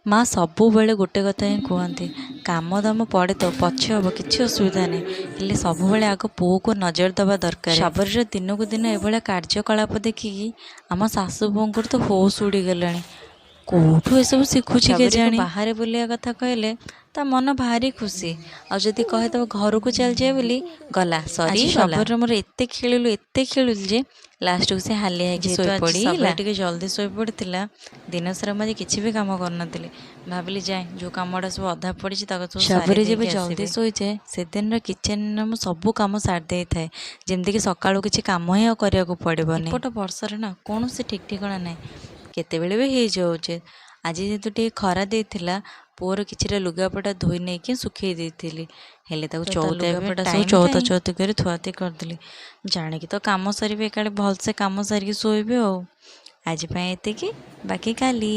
ମା ସବୁବେଳେ ଗୋଟେ କଥା ହିଁ କୁହନ୍ତି, କାମ ଦାମ ପଡ଼େ ତ ପଛେ ହେବ, କିଛି ଅସୁବିଧା ନାହିଁ, ହେଲେ ସବୁବେଳେ ଆଗ ପୁଅକୁ ନଜର ଦେବା ଦରକାର। ଶବରୀର ଦିନକୁ ଦିନ ଏଭଳିଆ କାର୍ଯ୍ୟକଳାପ ଦେଖିକି ଆମ ଶାଶୁ ବୋହୂଙ୍କର ତ ହୋସ୍ ଉଡ଼ିଗଲାଣି। କେଉଁଠୁ ଏସବୁ ଶିଖୁଛି କେଜାଣି? ବାହାରେ ବୁଲିବା କଥା କହିଲେ ତା ମନ ଭାରି ଖୁସି, ଆଉ ଯଦି କହିଦେବ ଘରକୁ ଚାଲିଯାଏ ବୋଲି, ଗଲା ସରି। ଶବରୀର ମୋର ଏତେ ଖେଳିଲୁ, ଏତେ ଖେଳିଲୁ ଯେ ଲାଷ୍ଟକୁ ସେ ହାଲିଆ ହେଇକି ଶୋଇପଡ଼ିଲା। ଟିକେ ଜଲ୍ଦି ଶୋଇପଡ଼ିଥିଲା। ଦିନସାରା ମୁଁ ଆଜି କିଛି ବି କାମ କରିନଥିଲି। ଭାବିଲି ଯାଏ, ଯେଉଁ କାମଟା ସବୁ ଅଧା ପଡ଼ିଛି ତାକୁ ସବୁ। ଶବରୀ ଯେବେ ଜଲ୍ଦି ଶୋଇଯାଏ, ସେଦିନର କିଚେନ୍ର ମୁଁ ସବୁ କାମ ସାରି ଦେଇଥାଏ, ଯେମିତିକି ସକାଳୁ କିଛି କାମ ହିଁ ଆଉ କରିବାକୁ ପଡ଼ିବନି। ଏପଟ ବର୍ଷାର ନା କୌଣସି ଠିକ୍ ଠିକଣା ନାହିଁ, କେତେବେଳେ ବି ହେଇଯାଉଛି। ଆଜି ଯେହେତୁ ଟିକେ ଖରା ଦେଇଥିଲା, ପୁଅର କିଛିଟା ଲୁଗାପଟା ଧୋଇ ନେଇକି ଶୁଖେଇ ଦେଇଥିଲି। ହେଲେ ତାକୁ ଚଉତା ସବୁ ଚଉତା ଚଉତି କରି ଥୁଆଥୁଇ କରିଦେଲି। ଜାଣିକି ତ କାମ ସାରିବି, ଏକାଳେ ଭଲସେ କାମ ସାରିକି ଶୋଇବି। ଆଉ ଆଜି ପାଇଁ ଏତିକି, ବାକି କାଲି।